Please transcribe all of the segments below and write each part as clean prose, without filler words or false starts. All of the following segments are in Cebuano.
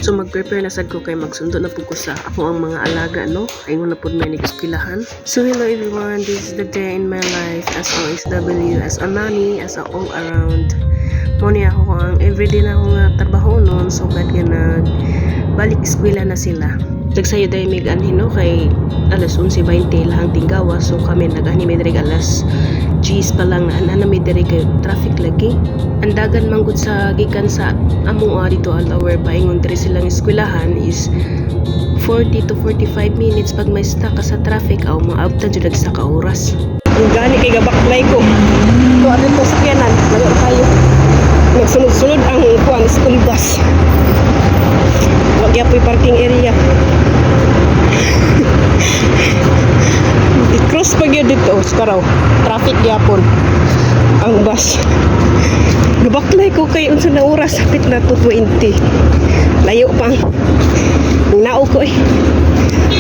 So mag-prepare na sad ko kay magsundo na pud ko sa ako ang mga alaga, no? Kay na pud may nag-eskwelahan. So hello everyone, this is the day in my life as OFW, as a nanny, as a all around. Mo ni ako ang everyday na ako nga trabaho noon, so gad nga nag balik eskwela na sila. Nagsayo dahil mig anhin, no, kay alas 11:20 lahang tinggawa, so kami nag-anhi mi diri alas 10 pa lang na ana mi diri kay traffic lagi. Ang dagan manggod sa gikan sa amoa dito al lower paingon diri silang eskwelahan is 40 to 45 minutes. Pag may stuck ka sa traffic aw maabtan jud sa ka oras. Ang gani kay gabaklay ko. To ano to sakyanan, layo kayo. Nagsunod-sunod ang kuan, school bus. Wag yapoy parking area. I-cross pa gyud dito sa raw. Traffic gyapon ang bus. Gabaklay ko kay unsa na oras, hapit na 2:20. Layo pang nao ko eh.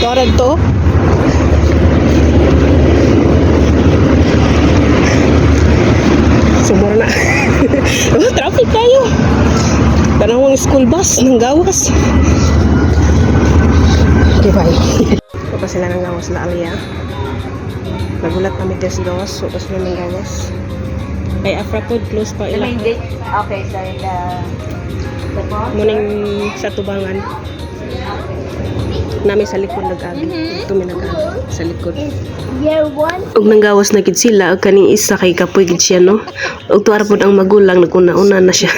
Torad to. Sumura na. Oh, traffic kayo. Tanawang school bus ng gawas. Okay, bye. Pa sila ng gawas na alya. Nagulat kami des gawas. So, pa sila ng gawas. Ay, Afra pod, close pa The ila. main gate? Okay, sorry. The front? Muning sa tubangan. Nami sa likod nag-agi. Ito may nag-agi sa likod. Year one. Ug nanggawas na gid sila, ug kaning isa kay kapoy gid siya, no. Ug tuara pod ang magulang, naguna-una na siya.